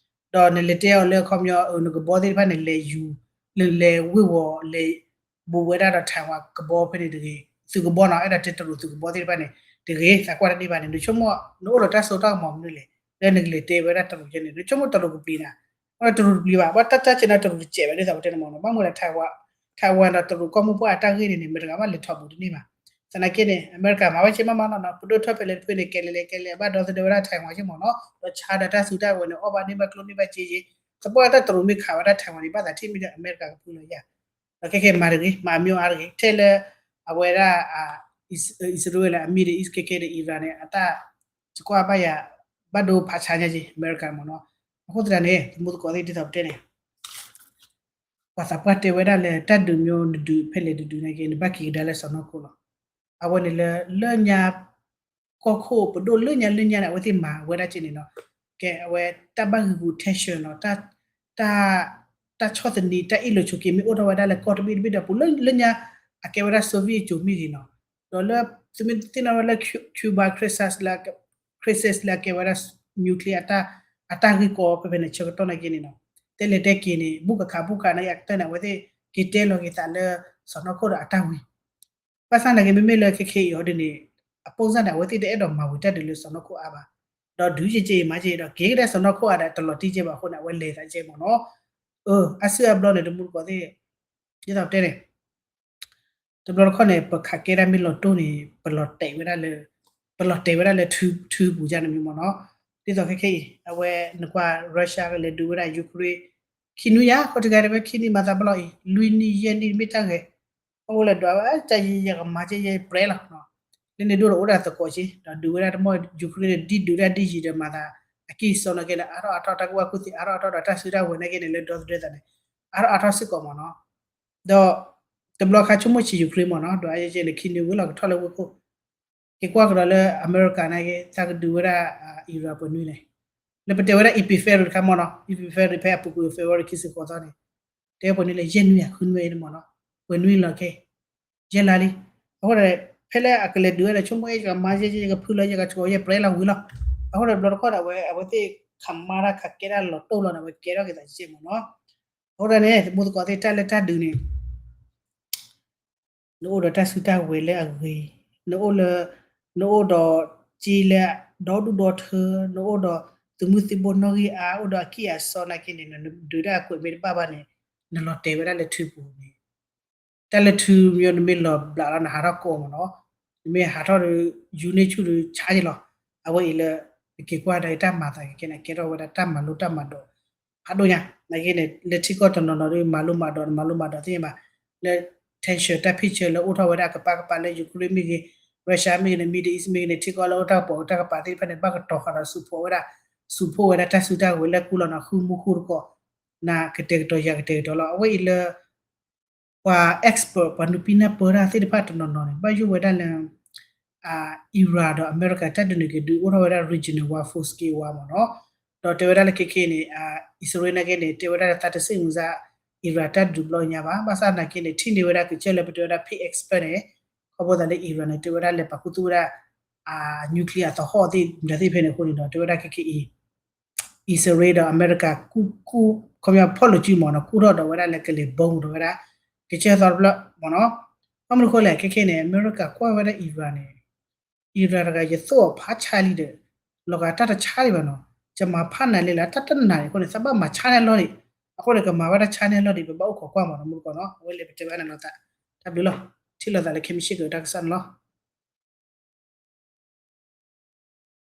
ဒီးနလဲၤတဲအီၤလၢခီပညီ နကဘီသ့ၣ်တဖၣ်န့ၣ် လဲၤယူၤ လဲၤဝ့ၢ်ဝီၤ လဲၤဘူးဝဲဒၣ်ဒီး Taiwan ကဘီဖဲန့ၣ်တဂ့ၤ, သုးကဘီနီၤ အဲၣ်ဒိးတဲတရူးသုးကဘီသ့ၣ်တဖၣ်န့ၣ် တဂ့ၤ သးကွၢ်တန့ၢ်ဘၣ်န့ၣ် နဆိကမိၣ် နအိၣ်ဒီးတၢ်စိတၢ်ကမီၤမနုၤလဲၣ် လၢနကလဲၤတဲဝဲဒၣ်တရူးယဲန့ၣ် နဆိကမိၣ်တရူးကပျံၤနၤ, တရူးတပျံၤဘၣ် ဘၣ်တၢ်တၢ်ကဲန့ၣ်တရူးတစဲးဘၣ် ဒ်သိးပတဲန့ၣ်မ့ၢ်နီၤ ဘၣ်မနုၤလဲၣ် Taiwan ဒီးတရူးကီၢ်မိၢ်ပှၢ်အတၢ်ဂ့ၢ်န့ၣ်န့ၣ် မတဂၤဘၣ်လဲၤထီၣ်ဘူးတန့ၢ်ဘၣ်, သနာ်က့န့ၣ် အမဲရကၤမၤဝဲကဲမးမးနီၤနီၤ ပဒိၣ်ထီၣ်ဖဲလဲၣ်တဖုန့ၣ် ကဲလဲၣ်လဲၣ်ကဲလဲၣ် ဘၣ်ဒီသဒၢဝဲဒၣ် Taiwan ကဲမ့ၢ်နီၤ ဒီးဆါဒီးတၢ်စုတၢ်ဝဲၤန့ၣ် အီၣ်ဘၣ်န့ၢ်ဘၣ်ကျိၣ်န့ၢ်ဘၣ်စ့ယ့ သပှၢ်တၢ်တရူးမ့ၢ်ခးဝဲဒၣ် Taiwan န့ၣ် ဘၣ်သးထံၣ်မ့ၢ်ဒီး အမဲရကၤကဖုလီၤယၤ, ဒီးခဲခဲမၤတဂ့ၤ မၤအမ့ၢ်အါတဂ့ၤ ထဲလၢ အဝဲဒၣ် အံၣ်စရ့လး အ Middle East ခဲခဲဒီး Iran န့ၣ် အတၢ် စကွၢ်ဘၣ်ယၤ ဘၣ်ဒိဖးဆါညါက့ၤ အမဲရကၤမ့ၢ်နီၤ, အဃိသတးန့ၣ် သမူသကိးသ့ၣ်ဒ်သိးပတဲန့ၣ် ပှၤသးပှၢ်တဲဝဲဒၣ်လၢတၢ်ဒုးမ့ၢ်နဒုးဖဲလဲၣ်တဒုးန့ၣ်က့ၤ နဘၣ်က့ၤကဒါလၢစီၤနီၢ်ခိၣ်လီၤ, အဝဲန့ၣ်လၢ လၢညါ ကီၢ်ခိၣ်ပဒိၣ်လၢညါလၢညါန့ၣ် အဝဲသ့ၣ်မၤဝဲဒၣ်က့ၤန့ၣ်နီၤ, ကဲအဝဲတၢ်ဘၣ်ဂံာ်ဂူာ် tension နီၤ, တၢ် တၢ်ဆီၣ်သနံး တၢ်အ့ၣ်လိာ်ဆိးက့မ့ၢ်အိၣ်ထီၣ်ဝဲဒၣ်လၢကီၢ်တဘ့ၣ်တဘ့ၣ်ဒီး ပူၤလၢညါ အကဲဝဲဒၣ် Soviet အစိၤမ့ၢ်ဂ့ၤနီၤ, ဒီးလၢ သုမ့ၢ်သ့ၣ်နီၣ်ဝဲလၢ Cuba crisis လၢ crisis လၢအကဲဝဲဒၣ် nuclear အတၢ်ဂ့ၢ်ကီဖဲဖဲန့ၣ် ဆၢကတီၢ်န့ၣ်က့ၤန့ၣ်နီၤ, တဲလဲၤတဲက့ၤန့ၣ် ဘူးကခးဘူးကခးန့ၣ် အကတၢၢ်န့ၣ် အဝဲသ့ၣ်က့ၤတဲလီၤက့ၤသးလၢ စီၤနီၢ်ခိၣ်ဒီးအတၢ်ဝံၤ ဘၣ်ဆၣ်နာ်က့ မ့မ့ၢ်လၢခဲခဲအံၤအီၤဒ်န့ၣ် အပိၢ်စၢ်န့ၣ် အဝဲသ့ၣ်တအဲၣ်ဒိးမၤဝံၤတၢ်ဒုးလၢစီၤနီၢ်ခိၣ်အါဘၣ်, ဒီးဒုးက့ၤက့ၤမၤက့ၤဒီး က့ၤကဒါစီၤနီၢ်ခိၣ်အါဒီးတလီၤတံၢ်ကဲဘၣ်အဃိန့ၣ် အဝဲလဲၤသးကဲမ့ၢ်နီၤ, အါစုအါဘျီန့ၣ် တမူတကိးသ့ၣ် ဒ်သိးပတဲန့ၣ် တဘျီတခီၣ်န့ၣ် ပခးကဲဒၣ်မ့ၢ်လီၤတိၢ်န့ၣ် ပလီၤတဲာ်ဝဲဒၣ်လၢ ပလီၤတဲာ်ဝဲဒၣ်လၢ ထူပူၤယါန့ၣ်မ့ၢ်နီၤ, ဒ်သိးခဲခဲအံၤ အဝဲနကွၢ် Russia ကလဲၤဒုးဝဲဒၣ် Ukraine ခံနွံယါ ဃိတဂၤတဝဲခံနံၣ်မၤသးပလီၢ်အံၤ လွံၢ်နံၣ်ယဲၢ်နံၣ်မ့ၢ်တၢ်ဂဲၤ, အဃိလဲၤဒွးဝဲ တၢ်ယံၤယဲၤကမၤကဲယဲၢ်ပြဲလီၤ, လၢန့ၣ်ဒိၣ်ဒီးအိၣ်ဒၣ်သကိးက့ ဒီးဒုးဝဲဒၣ်တမီၢ် Ukraine န့ၣ် ဒ်ဒုးဒၣ်ဒ်ယံၤဒီးမၤသး အကံၢ်စီနီၤကဲလၢ အါထီၣ်အါထီၣ် တၢ်ကူၣ်ဘၣ်ကူၣ်သ့အါထီၣ်အါထီၣ်ဒီးတၢ်စုတၢ်ဝဲၤနာ်က့န့ၣ် လၢဒီသဒၢသးန့ၣ် အါထီၣ်အါထီၣ်စ့ၢ်ကီးမ့ၢ်နီၤ, ဒီး တဘျီခါဆိကမိၣ်ဆံး Ukraine မ့ၢ်နီၤ ဒွးယဲၢ်ကဲန့ၣ် ခံနွံဝံၤလီၤကထီၣ်လၢဝ့ၢ်ခိၣ်, က့ၤကွၢ်ကဒီးလၢအမဲရကၤနာ်က့ သးကဒုးဝဲဒၣ် Iran ပှဲၤနွံလဲၣ်, လၢပတဲဝဲဒၣ် Epiphany တခါမ့ၢ်နီၤ, Epiphany ဖဲအပူၤကွံာ် February ခံဆံဃိးသီန့ၣ်, တဲပှဲၤနွံလၢယဲၢ်နွံဧါ ဃုနွံနမ့ၢ်နီၤ, ပှဲၤနွံလီၤက့ၤ, ယဲၢ်လါလံ. အဃိဒီး ဖဲလၢအကလဲၤဒုးဝဲဒီး ဆိကမိၣ်ယကမၤယဲၢ် ယကဖုလီၤ ယကဆှီယဲၢ်ပြဲလီၤဝံၤလီၤ. အဃိဒီးဘျီတခီဒီး အဝဲသ့ၣ်ခးမၤတၢ်ခးကဲတၢ်လီၤတိၢ်လီၤန့ၣ် အဝဲကဲထီၣ်က့ၤသးယဲၢ်မ့ၢ်နီၤ. အဃိဒီးန့ၣ် တမူသကိးသ့ၣ် တၢ်လၢတၢ်ဒုးန့ၣ် နအိၣ်ဒီးတၢ်စုတၢ်ဝဲၤလၢအဂ့ၤ, နအိၣ်လၢ, နအိၣ်ဒီးစ့လၢဒီဒူၣ်ဒီထၢ, နအိၣ်ဒီးသုးမုၢ်သံၣ်ဘိနီၣ်ဂံၢ်အါ, အိၣ်ဒီးအကံၢ်အစီနာ်က့န့ၣ် နဒုးတၢ်အကွဲးမ့ၢ်တဘၣ်ဘၣ်န့ၣ် နလီၤတဲာ်ဝဲဒၣ်လၢထုပူၤန့ၣ်, တၢ်လၢထုမ့ၢ်နမ့ၢ်လီၤဘျးလီၤ နဟးထီၣ်ကိးမ့ၢ်နီၤ, နမ့ၢ်ဟးထီၣ်ဒီး ယူၤန့ၢ်ဆူၣ်ဒီး ဆါယလီၤ. အဝဲအံၤလၢ ပက့ၤကွၢ်ဒီးတၢ်မၤသးကကဲန့ၣ် ကဲထီၣ်ဝဲဒၣ်တၢ်မၤလိတၢ်မၤဒိး ဖးဒိၣ်ညါ, နာ်က့န့ၣ် လၢထံကီၢ်တနီၤနီၤဒီး မၤလိမၤဒိး မၤလိမၤဒိးသ့ၣ်ညါဘၣ်, လၢ tension တၢ်ဖံးဆၢလၢအိၣ်ထီၣ်ဝဲဒၣ်ကပၤကပၤလၢ Ukraine မ့ၢ်ဂ့ၤ, Russia မ့ၢ်ဂ့ၤန့ၣ် Middle East မ့ၢ်ဂ့ၤန့ၣ် ထံကီၢ်လၢအိၣ်တၢ်ကပီၤတၢ်ကပၤသ့ၣ်တဖၣ်န့ၣ် ဘၣ်ကတီၤဃာ်ဒီး စူးဖှိၣ်ဝဲဒၣ်, စူးဖှိၣ်ဝဲဒၣ်တၢ်စုတၢ်ဝဲၤလၢကူလီၤနီၤ ဃုမူဃုတကိး, နကတဲာ်ကတီၤယၤကတဲာ်ကတီၤလီၤ. အဝဲအံၤလၢ ပှၤ expert ပှၤနုာ်ပံနၢ်ပၢတၢ်သ့ၣ်တဖၣ်တနီၤနီၤန့ၣ် ဘၣ်ယိၣ်ဝဲဒၣ်လၢ Iran ဒီးအမဲရကၤတၢ်ဒုးန့ၣ် ကဒုးအိၣ်ထီၣ်ဝဲဒၣ် regional war ဖူစက့ဝါမ့ၢ်နီၤ, ဒီးတဲဝဲဒၣ်လၢခဲခဲအံၤန့ၣ် အံၣ်စရ့လးနာ်က့န့ၣ် တဲဝဲဒၣ်လၢသးတစ့ၣ်မုၢ်စၢ် Iran တၢ်ဒုးဘျီညါဘၣ်, ဘၣ်ဆၣ်နာ်က့န့ၣ် ထံၣ်န့ၢ်ဝဲဒၣ်ကစၢၢ်လၢပတဲဝဲဒၣ် ဖံး expert န့ၣ် ခီဖျိသးလၢ Iran န့ၣ် တဲဝဲဒၣ်လဲၤပာ်ခူသူၣ်ဝဲဒၣ် nuclear အသဟီၣ်သ့ၣ်မတၤသ့ၣ်ဖဲန့ၣ်အဃိန့ၣ်ဒီး တဲဝဲဒၣ်ခဲခဲအံၤ အံၣ်စရ့လးဒီးအမဲရကၤ ခီပညီဖီၣ်လိာ်စုမ့ၢ်နီၤ ကူၣ်ထီၣ်ဒီးဝဲဒၣ်လၢကလဲၤဘီမုၢ်ဒီးဝဲဒၣ် ကစၢၢ်သီတဖျၢၣ်မ့ၢ်နီၤ, ဘၣ်မနုၤဃိလဲၣ် ခဲခဲန့ၣ် အမဲရကၤကွၢ်ဝဲဒၣ် Iran န့ၣ် Iran တဂၤ ယသိၣ်အီၤဖးဆါလံဒီး လီၤဂာ်တၢ်တဆါလံဘၣ်နီၤ, ယမၤဖးနၤလဲၣ်လၢတၢ်တနာ်န့ၣ်အဃိန့ၣ် သးဘၣ်မၤဆါန့ၢ်လီၢ်ဒံး, အဃိန့ၣ် ကမၤဝဲဒၣ်ဆါန့ၢ်လီၢ်ဒံး ပဘၣ်အိၣ်ခိးကွၢ်မ့ၢ်နီၤ မူတကိးနီၤ အဝဲလဲၤပတဲဘၣ်န့ၣ်လိာ်သး, တၢ်ဘျုးလီၤ, ထံၣ်လိာ်သးလၢခဲမုၢ်ဆ့ၣ်ကတၢၢ်ကစီၣ်န့ၣ်လီၤ.